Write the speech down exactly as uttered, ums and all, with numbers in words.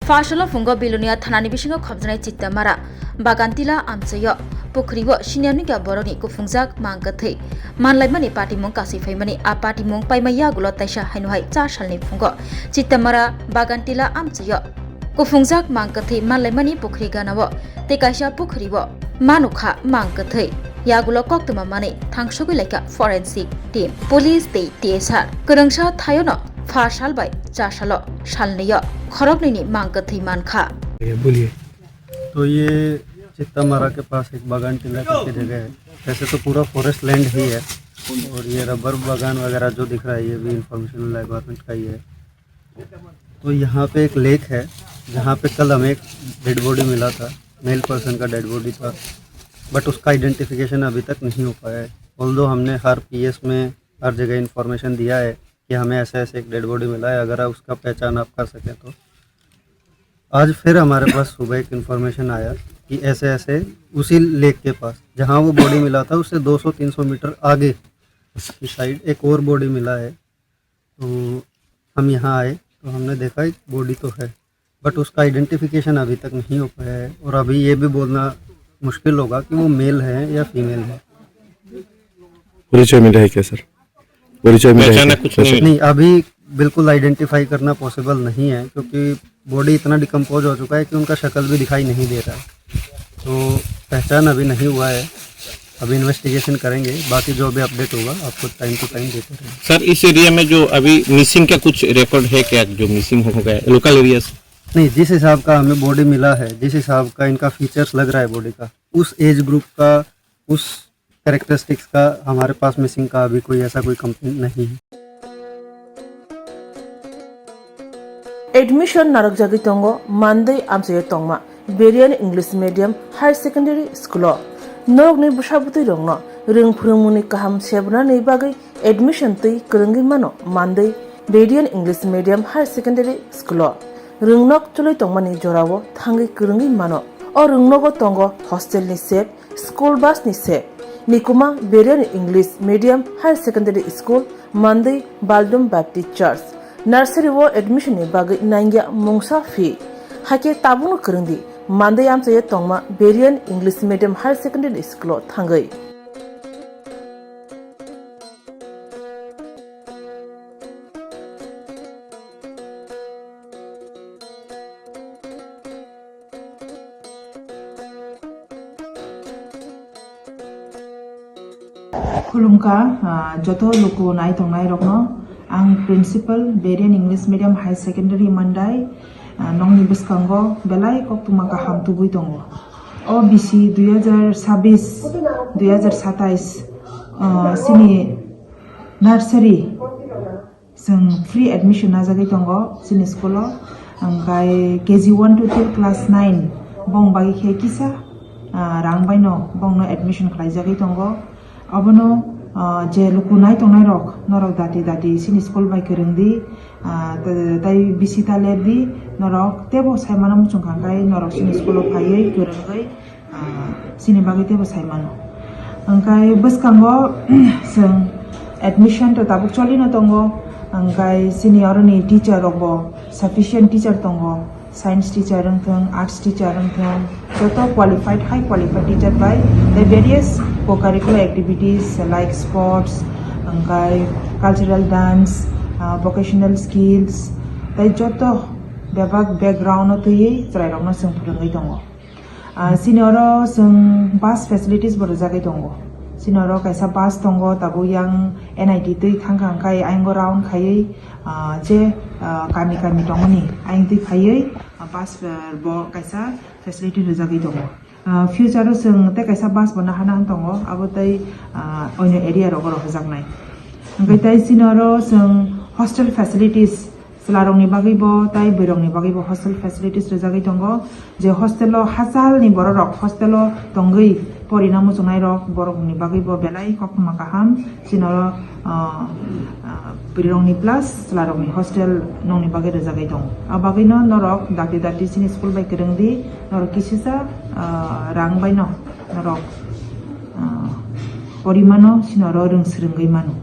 Phasalo phungo Bilonia thanani bisingo khopjaknai Chittamara Bagantila amchaio pukhrio senior nungya borokni kuphungjak mang kwthwi manlaimani patimung kasui phaimani. A patimung paima yagulo taisa haino hai cha salni phungo Chittamara Bagantila amchaio kuphungjak mang kwthwi manlaimani pukhri ganao tei kaisa pukhrio manukha mang kwthwi. Yagulo koktwma manwi thangsugwi laikha forensic team, police tei T S R. Kwrwngsa thaiono pha sal bai cha salo salnwio khoroknwini mang kwthwi mankha. ये बोलिए। तो ये चित्ता मारा के पास एक बागान टीला करके जगह है। वैसे तो पूरा फॉरेस्ट लैंड ही है और ये रबर बागान वगैरह जो दिख रहा है, ये भी इंफॉर्मेशन रिक्वायरमेंट का ही है। तो यहाँ पे एक लेक है, जहाँ पे कल हमें एक डेड बॉडी मिला था, मेल पर्सन का डेड बॉडी था, बट उसका आइडेंटिफिकेशन अभी तक नहीं हो पाया है। ऑल्दो हमने हर पीएस में हर जगह इंफॉर्मेशन दिया है कि हमें ऐसे ऐसे एक डेड बॉडी मिला है, अगर उसका पहचान आप कर सकें तो। आज फिर हमारे पास सुबह एक इंफॉर्मेशन आया कि ऐसे ऐसे उसी लेक के पास, जहाँ वो बॉडी मिला था, उससे दो सौ तीन सौ मीटर आगे की साइड एक और बॉडी मिला है। तो हम यहाँ आए तो हमने देखा एक बॉडी तो है, बट उसका आइडेंटिफिकेशन अभी तक नहीं हो पाया है और अभी ये भी बोलना मुश्किल होगा कि वो मेल है या फीमेल है। परिचय मिला है क्या सर? परिचय मिला है पहचाना क्या? कुछ नहीं। नहीं, अभी बिल्कुल आइडेंटिफाई करना पॉसिबल नहीं है क्योंकि बॉडी इतना डिकम्पोज हो चुका है कि उनका शक्ल भी दिखाई नहीं दे रहा है। तो पहचान अभी नहीं हुआ है, अभी इन्वेस्टिगेशन करेंगे, बाकी जो भी अपडेट होगा आपको टाइम टू टाइम देते रहेंगे। सर, इस एरिया में जो अभी मिसिंग का कुछ रिकॉर्ड है क्या, जो मिसिंग हो गया लोकल एरिया से? नहीं, जिस हिसाब का हमें बॉडी मिला है, जिस हिसाब का इनका फीचर्स लग रहा है बॉडी का, उस एज ग्रुप का, उस कैरेक्टरिस्टिक्स का हमारे पास मिसिंग का अभी कोई ऐसा कोई कंप्लेंट नहीं है। Admission narwkjagwi tongo Mandwi amchaio tongma Berian English Medium Higher Secondary School o. Norokni bwsa bwtwi rokno rwng phwrwngmungni kaham sebnani bagwi admission twi kwrwngwi mano Mandwi Berian English Medium Higher Secondary School o. Rwngnok chwlwi tongmani jorao thangwi kwrwngwi mano. O rwngnogo tongo hostel ni sep, school bus ni sep. Nikuma Berian English Medium Higher Secondary School, Mandwi Baldum Baptist Church. Nursery o admission ni bagwi nangya mungsa fee. Hakhe tabukno kwrwngdi, Mandwi amchaio tongma Berian English Medium Higher Secondary School o thangwi. Khulumkha, ah, joto luku nai tongnai rokno, ang Principal Berian English Medium Higher Secondary Mandai, ah, nongni bwskango belai koktwma kaham tubui tongo. O bisi dui hazar sabis, dui hazar satais, ah, sini nursery, Chwng free admission najagwi tongo chini school o, hwnkhe K G one to till class nine bong bagwi khe kisa, ah, rang baino bongno admission khlaijagwi tongo. Obono, ah, je luku nai tongnai rok, norok dati dati chini school bai kwrwng di, ah, t-, tai bisi ta ler di, norok tebo sai mano muchung kha, hwnkhe norok chini school o phaiwi kwrwngwi, ah, chini bagwi teibo sai mano. Hwnkhe bwskango chwng admission to tabuk cholino tongo, hwnkhe chini oroni teacher rokbo sufficient teacher tongo, science teacher wngthwng, arts teacher wngthwng, joto qualified, high qualified teacher bai tei various co-curricular activities like sports, hwnkhe cultural dance, ah, vocational skills, tei joto bebak background-o twiwi chwrairokno chwng phwrwngwi tongo. Ah, chini oro chwng bus facilities bo rwjagwi tongo. Chini oro kaisa bus tongo, tabuk yang N I T twi thangkha, hwnkhe ayang round khaiwi, ah, je, ah, kami kami tongmani ayang twi phaiwi, ah, bus, ah, bo kaisa facility rwjagwi tongo. Ah, future o chwng tei kaisa bus bo nahana tongo, abo tei, ah, onyo area rogo rohorjaknai. Hwnkhe tei chini oro chwng hostel facilities, Chwlarokni bagwibo tei bwrwirokni bagwibo hostel facilities rwjagwi tongo, je hostel-o hachalni bororok hostel-o tongwi porina muchungnairok, borokni bagwibo belai koktwma kaham. Chini oro, ah, ah, bwrwirokni plus chwlarokni hostel nokni bagwi rwjagwi tongo. Abo bagwino norok dakti dakti chini school bai kwrwngdi, norok kisisa, ah, rang baino norok, ah, pori mano, chini oro rwng swrwngwi mano.